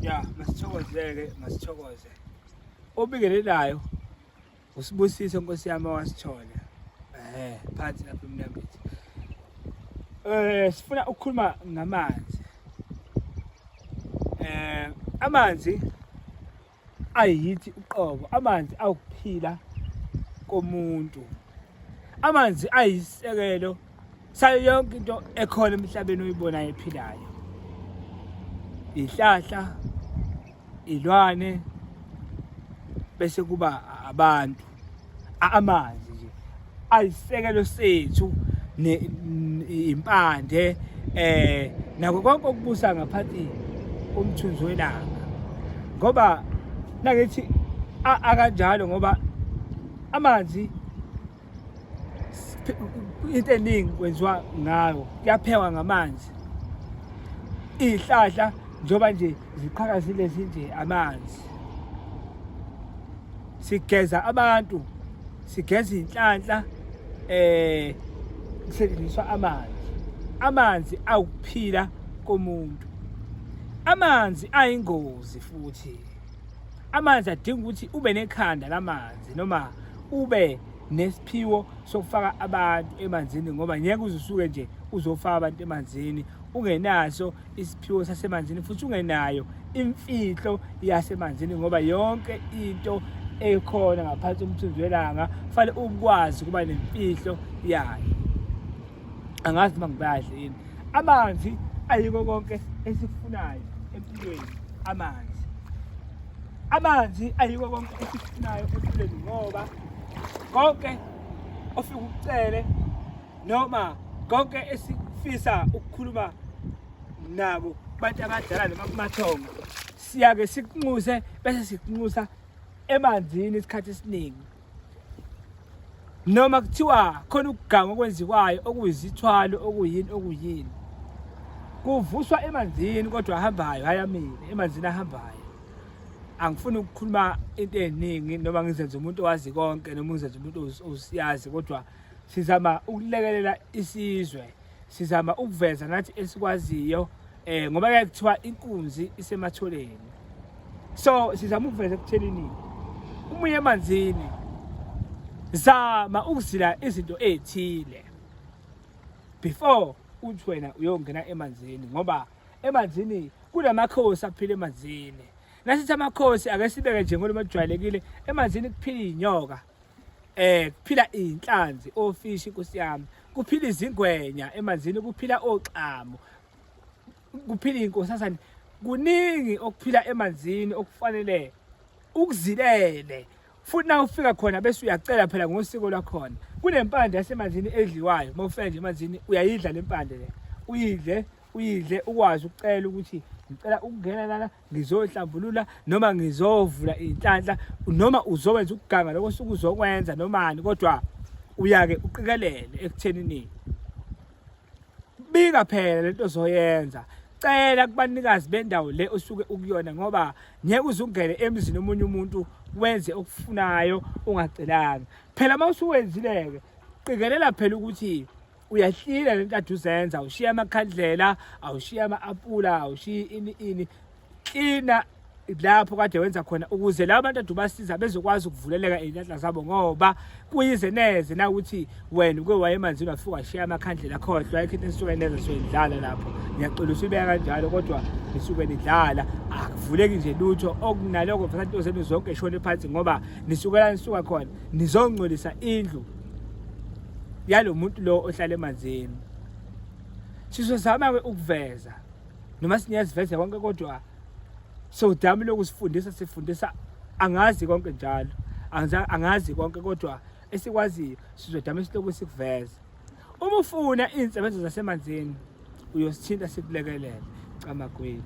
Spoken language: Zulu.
Ya, masithokozeke, masithokoze. Obingelelayo uSibusiso Nkosi yami owasithola. Phansi lapha eMnambithi. Sifuna ukukhuluma ngamanzi. Amanzi ayithi uqobo, amanzi awukuphila komuntu. Amanzi ayisisekelo sayo yonke into ekhona emhlabeni oyibonayo ephilayo. Ihlahla, ilwane bese kuba abantu. Amanzi nje ayisisekelo sethu impande nako konke okubusa ngaphansi komthunzi welanga. Ngoba nangithi akanjalo ngoba amanzi into eningi kwenziwa ngawo, kuyaphekwa ngamanzi. Iy'hlahla njengoba nje ziqhakazile zinje amanzi. Sigeza abantu, sigeza iy'nhlanhla, kusetshenziswa amanzi. Amanzi awukuphila komuntu. Amanzi ayingozi futhi. Amanzi adinga ukuthi ube nekhanda lamanzi noma ube nesiphiwo sokufaka abantu emanzini, ngoba ngeke uze usuke nje uzofaka abantu emanzini ungenaso isiphiwo sasemanzini futhi ungenayo imfihlo yasemanzini, ngoba yonke into ekhona ngaphansi komthunzi welanga kufanele ukwazi ukuba nemfihlo yayo. Angazi noma ngibayadle yini. Amanzi ayiko konke esikufunayo empilweni. Amanzi ayiko konke esikufunayo empilweni, ngoba konke ofika ukucele noma konke esifisa ukukhuluma nabo bantu abadala noma kumathongo, siyake sikunxuse bese sikunxusa emanzini isikhathi esiningi. Noma kuthiwa khona ukuganga okwenziwayo okuyizithwalo okuyini okuyini, kuvuswa emanzini kodwa ahambayo, hhayi amile, emanzini ahambayo. Angifuni ukukhuluma into eningi noma ngizenze umuntu owazi konke noma ngizenze umuntu osiyazi, kodwa sizama ukulekelela isizwe, sizama ukuveza nathi esikwaziyo, ngoba kuyaye kuthiwa inkunzi isematholeni. So sizama ukuveza ekuthenini uma uye emanzini zama ukuzila izinto ey'thile before uthi wena uyongena emanzini, ngoba emanzini kunamakhosi aphila emanzini. Nasithi amakhosi ake sibeke nje ngolimi olujwayelekile, emanzini kuphila iy'nyoka, kuphila iy'nhlanzi, ofishi nkosi yami, kuphila izingwenya emanzini, kuphila oxamu, kuphila iy'nkosazane. Kuningi okuphila emanzini okufanele ukuzilele, futhi na ufika khona bese uyacela phela ngosiko lwakhona. Kunempande yasemanzini edliwayo, uma ufika nje emanzini uyayidla le mpande le, uyidle uyidle ukwazi ukucela ukuthi ngicela ukungena lana ngizohlambulula noma ngizovula inhlanhla noma uzowenza ukuganga lokho osuke uzokwenza nomani, kodwa uyake uqikelele ekuthenini bika phela lento ozoyenza, cela kubanikazi bendawo le osuke ukuyona, ngoba ngeke uze ungene emzini omunye umuntu wenze okufunayo ungacelanga. Phela uma usuwenzile-ke qikelela phela ukuthi uyahlila lento ade uzenza, awushiya amakhandlela, awushiya ama-apula, awushiyi ini ini, klina lapho kade wenza khona ukuze laba bantu ade ubasiza bezokwazi ukuvuleleka iy'nhlanhla zabo, ngoba kuyize neze na ukuthi wena uke waye emanzini wafika washiya amakhandlela, khohlwa ayikho into enisuke neze soyidlala lapho. Ngiyaxolisa uyibeka kanjalo, kodwa nisuke nidlala, akuvuleki nje lutho okunaloko, mfana into zenu zonke ishone phansi, ngoba nisuke la nisuka khona nizongcolisa indlu yalo muntu lo ohlala emanzini. Sizozama-ke ukuveza noma singeziveze konke, kodwa sodami lokusifundisa sifundisa angazi konke njalo, angazi konke, kodwa esikwaziyo sizodama isihloko sikuveze. Uma ufuna iy'nsebenzo zasemanzini uyosithinta sikulekelele. Camagwini.